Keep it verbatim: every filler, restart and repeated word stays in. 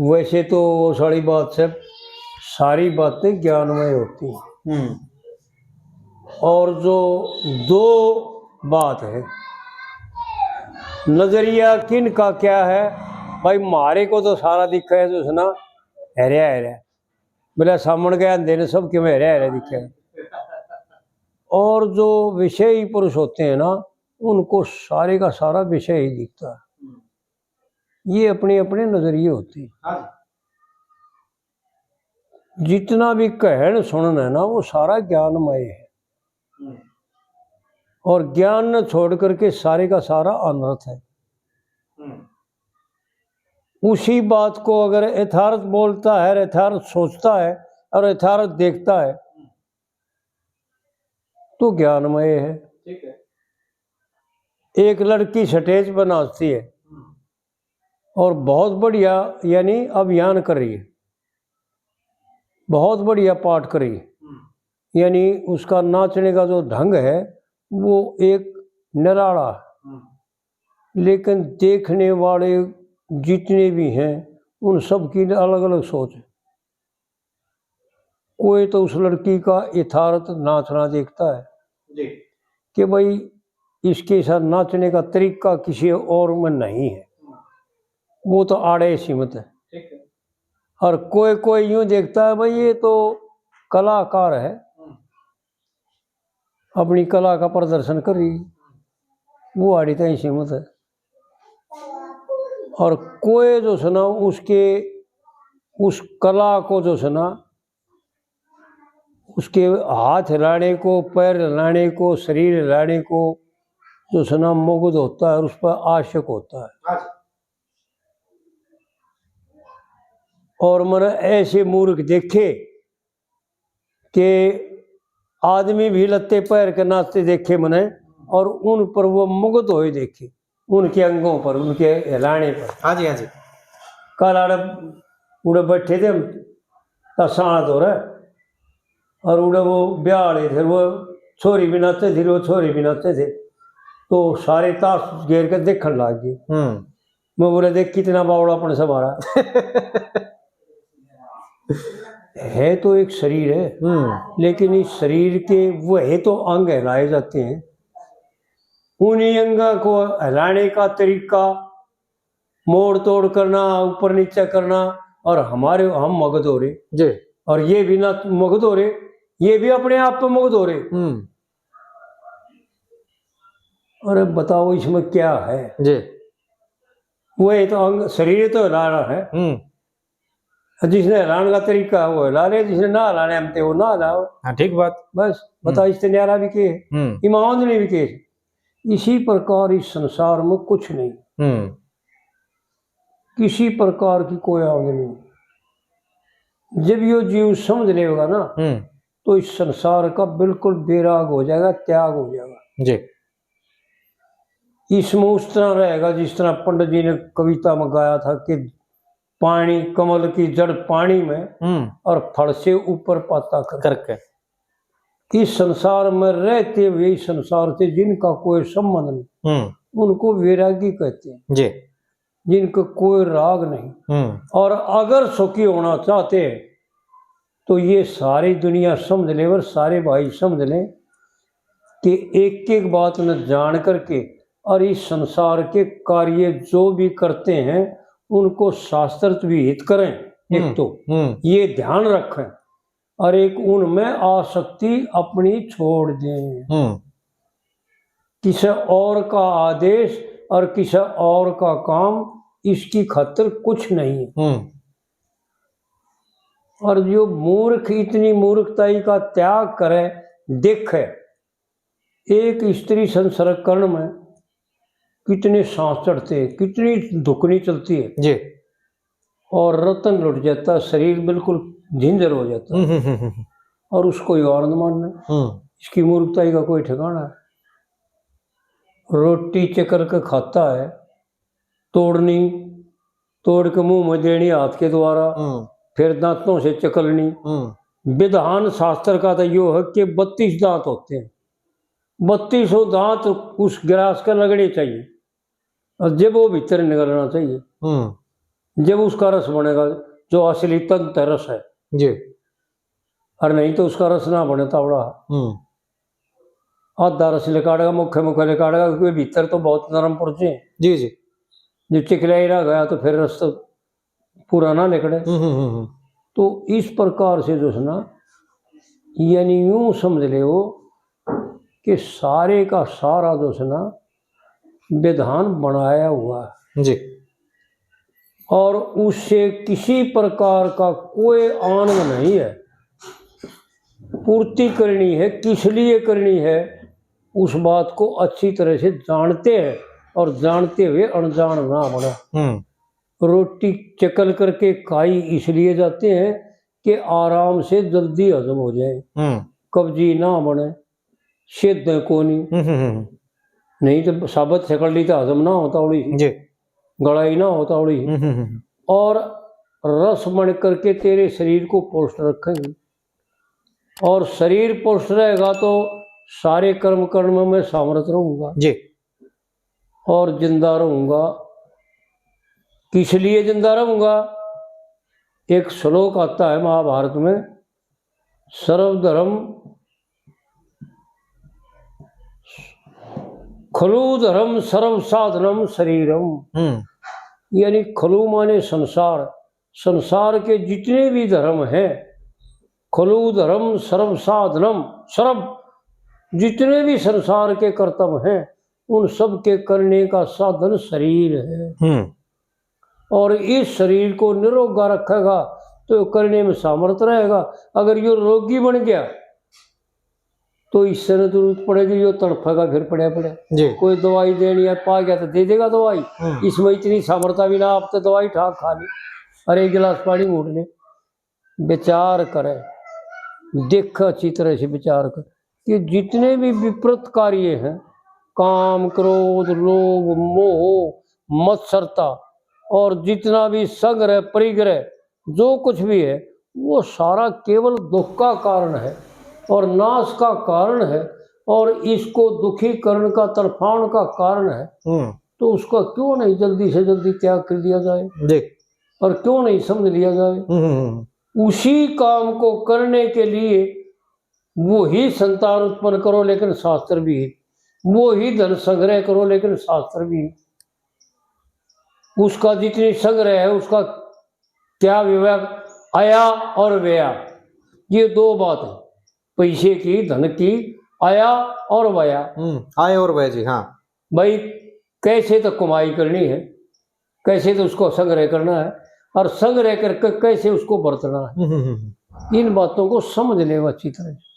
वैसे तो वो सारी बात से, सारी बातें ज्ञानमय होती हैं। हम्म। और जो दो बात है, नजरिया किन का क्या है भाई? म्हारे को तो सारा दिखे है, जो सुना, हरया हरया। बोले, सामण के अंधे ने सब किमें हरया हरया दिखे है। और जो विषयी पुरुष होते हैं ना, उनको सारे का सारा विषय ही दिखता है। ये अपने अपने नजरिए होते हैं। हाँ जी। जितना भी कहण सुनण है ना, वो सारा ज्ञानमय है। हम्म। और ज्ञान न छोड़ करके सारे का सारा अनर्थ है। हम्म। उसी बात को अगर यथार्थ बोलता है, यथार्थ सोचता है और यथार्थ देखता है, तो ज्ञानमय है। ठीक है। एक लड़की स्टेज पर नाचती है हम्म। और बहुत बढ़िया, यानी अभियान कर रही है, बहुत बढ़िया पाठ कर रही है, हम्म। यानी उसका नाचने का जो ढंग है, वो एक निराला। हम्म। लेकिन देखने वाले जितने भी हैं, उन सब की अलग-अलग सोच है। कोई तो उस लड़की का यथार्थ नाचना देखता है जी। कि भाई, इसके साथ नाचने का तरीका किसी और में नहीं है, हम्म। वो तो आड़े ही सीमित है। ठीक है। और कोई, कोई यूं देखता है, भाई, ये तो कलाकार है, हम्म। अपनी कला का प्रदर्शन कर रही, वो आड़ी ताई सीमित है। और कोई जो सुना, उसके, उस कला को जो सुना, उसके हाथ हिलाने को, पैर हिलाने को, शरीर हिलाने को जो सुना मुग्ध होता है और उस पर आशिक होता है। हाँ जी। और मैंने ऐसे मूर्ख देखे कि आदमी भी लत्ते पहर के नाचते देखे मैंने, और उन पर वो मुग्ध होए देखे, उनके अंगों पर, उनके हिलाने पर। हाँ जी, हाँ जी। कल आड़े उड़े बैठे थे हम, तो सांत हो रहा है, और उड़े वो ब्याह वाले थे, वो छोरी भी नाचे थे, वो छोरी भी नाचे थे, तो सारे ताश घेर के देखण लाग गए। हम्म। मैं बोला, देख कितना बावड़ापन से मारा। है तो एक शरीर है, हम्म। लेकिन इस शरीर के वह तो अंग हिलाए जाते हैं, उन्हीं अंगों को हिलाने का तरीका, मोड़ तोड़ करना, ऊपर नीचे करना, और हमारे, हम मगध हो रहे जी। और ये भी ना मगध हो रहे, ये भी अपने आप पे मगध हो रहे। हम्म। अरे बताओ, इसमें क्या है जी? वो ये तो अंग, शरीर तो हिला रहा है। हम्म। जिसने हिलाने का तरीका है, वो हिला ले, जिसने ना हिलाने हम ते, वो ना हिलाओ। हाँ, ठीक बात। बस, बताओ, हम्म। इससे न्यारा भी के? हम्म। ईमान नहीं भी के? इसी प्रकार इस संसार में कुछ नहीं, हम्म। किसी प्रकार की कोई आमदनी नहीं। जब यो जीव समझ लेगा ना, हम्म। तो इस संसार का बिल्कुल बैराग हो जाएगा, त्याग हो जाएगा। जी। इसमें उस तरह रहेगा जिस तरह पंडित जी ने कविता में गाया था कि पानी, कमल की जड़ पानी में हम्म। और फल से ऊपर पाता करके। करके। इस संसार में रहते हुए इस संसार से जिनका कोई संबंध नहीं, हम्म। उनको वैरागी कहते हैं। जी। जिनको कोई राग नहीं। हम्म। और अगर सुखी होना चाहते हैं, तो ये सारी दुनिया समझ ले और सारे भाई समझ लें कि एक एक बात न जान करके और इस संसार के कार्य जो भी करते हैं, उनको शास्त्र विहित करें। एक हम्म, तो हम्म। ये ध्यान रखें, और एक उनमें आसक्ति अपनी छोड़ दें। हम्म। किसी और का आदेश और किसी और का काम इसकी खातिर कुछ नहीं। हम्म। और जो मूर्ख इतनी मूर्खताई का त्याग करे, देखे, एक स्त्री संसर्गकरण में कितने सांस चढ़ते हैं, कितनी धुकनी चलती है। जी। और रतन लुट जाता, शरीर बिल्कुल झिंझर हो जाता। हम्म, हम्म, हम्म, हम्म। और उसको यो आनंद मानना। हम्म। इसकी मूर्खताई का कोई ठिकाना है? रोटी चकर के खाता है, तोड़नी, तोड़ के मुंह में देनी हाथ के द्वारा, हम्म। फिर दांतों से चकलनी। हम्म। विधान शास्त्र का तो यो है कि बत्तीस दांत होते हैं, बत्तीसों दांत उस गिलास के लगने चाहिए और जब वो भीतर निकलना चाहिए। हम्म। जब उसका रस बनेगा, जो असली तंत है, रस है। जी। और नहीं तो उसका रस ना बने, तावड़ा। हम्म। आधा रस लिकाड़ेगा, मुख्य मुख्य लिकाड़ेगा, क्योंकि भीतर तो बहुत नरम पुरजे हैं। जी, जी। जो चिकलाई रह गया तो फिर रस तो पूरा ना निकले। हम्म, हम्म, हम्म, हम्म। तो इस प्रकार से जो है ना, यानी यूं समझ ले वो कि सारे का सारा जो है ना, विधान बनाया हुआ है। जी। और उससे किसी प्रकार का कोई आनंद नहीं है। पूर्ति करनी है, किस लिए करनी है, उस बात को अच्छी तरह से जानते हैं और जानते हुए अनजान ना बना। हम्म। रोटी चकल करके खाई इसलिए जाते हैं कि आराम से जल्दी हजम हो जाए, हम्म। कब्जी ना बने, सेधे कोनी। हम्म, हम्म, हम्म। नहीं तो साबत सकल ली तो हजम ना होता उड़ी, जी। गलाई ना होता उड़ी। हम्म, हम्म, हम्म। और रस बन करके तेरे शरीर को पुष्ट रखेंगे, और शरीर पुष्ट रहेगा तो सारे कर्म कर्म में सामर्थ रहूंगा। जी। और जिंदा रहूंगा। किस लिए जिंदा रहूंगा? एक श्लोक आता है महाभारत में, सर्वधर्म, खलु धर्म सर्व साधनम शरीरम। हम्म। यानी खलु माने संसार, संसार के जितने भी धर्म हैं, खलु धर्म सर्व साधनम, सर्व, जितने भी संसार के कर्तव्य हैं, उन सब के करने का साधन शरीर है। हम्म। और इस शरीर को निरोगा रखेगा तो करने में सामर्थ रहेगा। अगर यो रोगी बन गया तो इससे न जरूरत पड़ेगी, यो तड़फेगा फिर पड़ा पड़ा। जी। कोई दवाई देनी है, पा गया तो दे देगा दवाई। हम्म। इसमें इतनी सामर्थ्य भी ना, आप तो दवाई ठाक खा ले, अरे एक गिलास पानी घूट ले। विचार करे, देख, अच्छी तरह से विचार कर कि जितने भी विपरीत कार्य हैं, काम, क्रोध, लोभ, मोह, मत्सरता और जितना भी संग्रह, परिग्रह, जो कुछ भी है, वो सारा केवल दुख का कारण है और नाश का कारण है और इसको दुखी करण का, तड़फाण का कारण है। हम्म। तो उसका क्यों नहीं जल्दी से जल्दी त्याग कर दिया जाए? जी। और क्यों नहीं समझ लिया जाए? हम्म, हम्म, हम्म। उसी काम को करने के लिए वो ही संतान उत्पन्न करो, लेकिन शास्त्र भी, वो ही धन संग्रह करो, लेकिन शास्त्र भी। उसका जितनी संग्रह है, उसका क्या विभाग, आया और व्यया, ये दो बात है। पैसे की, धन की आया और व्यया। हम्म, आय और व्यय जी, हाँ। भाई, कैसे तो कमाई करनी है, कैसे तो उसको संग्रह करना है और संग्रह करके कैसे उसको बरतना है। हम्म, हम्म, हम्म। इन बातों को समझ ले अच्छी तरह से।